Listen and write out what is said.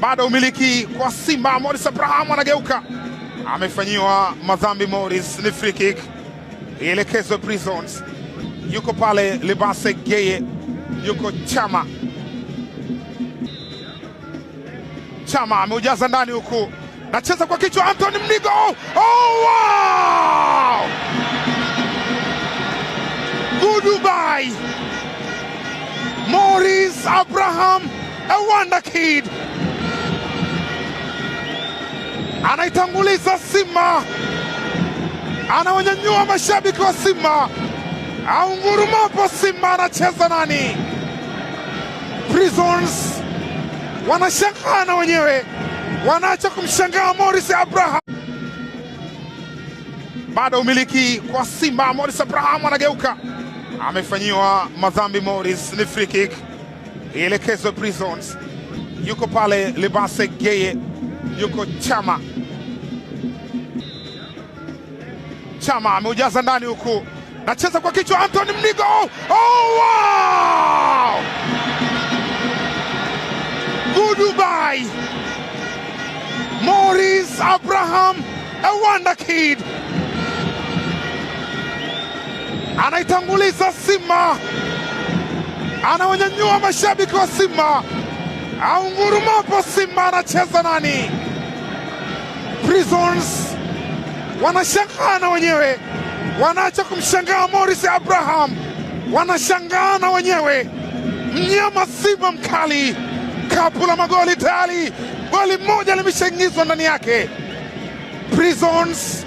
Bado umiliki kwa Simba. Morris Abraham anageuka, amefanyiwa madhambi Morris, ni free kick ielekezwe Prisons. Yuko pale Libase Geye, yuko Chama. Chama ameujaza ndani huku, nacheza kwa kichwa, Anthony Mnigo. Oh, wow! Goodbye Morris Abraham, a wonder kid, anaitanguliza Simba, anawanyanyua mashabiki wa Simba. Aungurumapo Simba anacheza nani? Prisons wanashangaa na wenyewe wanaacha kumshangaa Morris Abraham. Bado umiliki kwa Simba. Morris Abraham anageuka, amefanyiwa madhambi Morris, ni free kick ielekezwe Prisons. Yuko pale Libase Geye, yuko Chama. Chama ameujaza ndani huku, nacheza kwa kichwa, Anthony Mnigo. Oh, wow! Goodbye Morris Abraham, a wonder kid, anaitanguliza Simba, anawanyanyua mashabiki wa Simba. Aungurumapo Simba anacheza nani? Prisons wanashangaa na wenyewe, wanaacha kumshangaa Morris Abraham, wanashangaa na wenyewe. Mnyama Simba mkali, kapu la magoli tayari, goli moja limeshaingizwa ndani yake. Prisons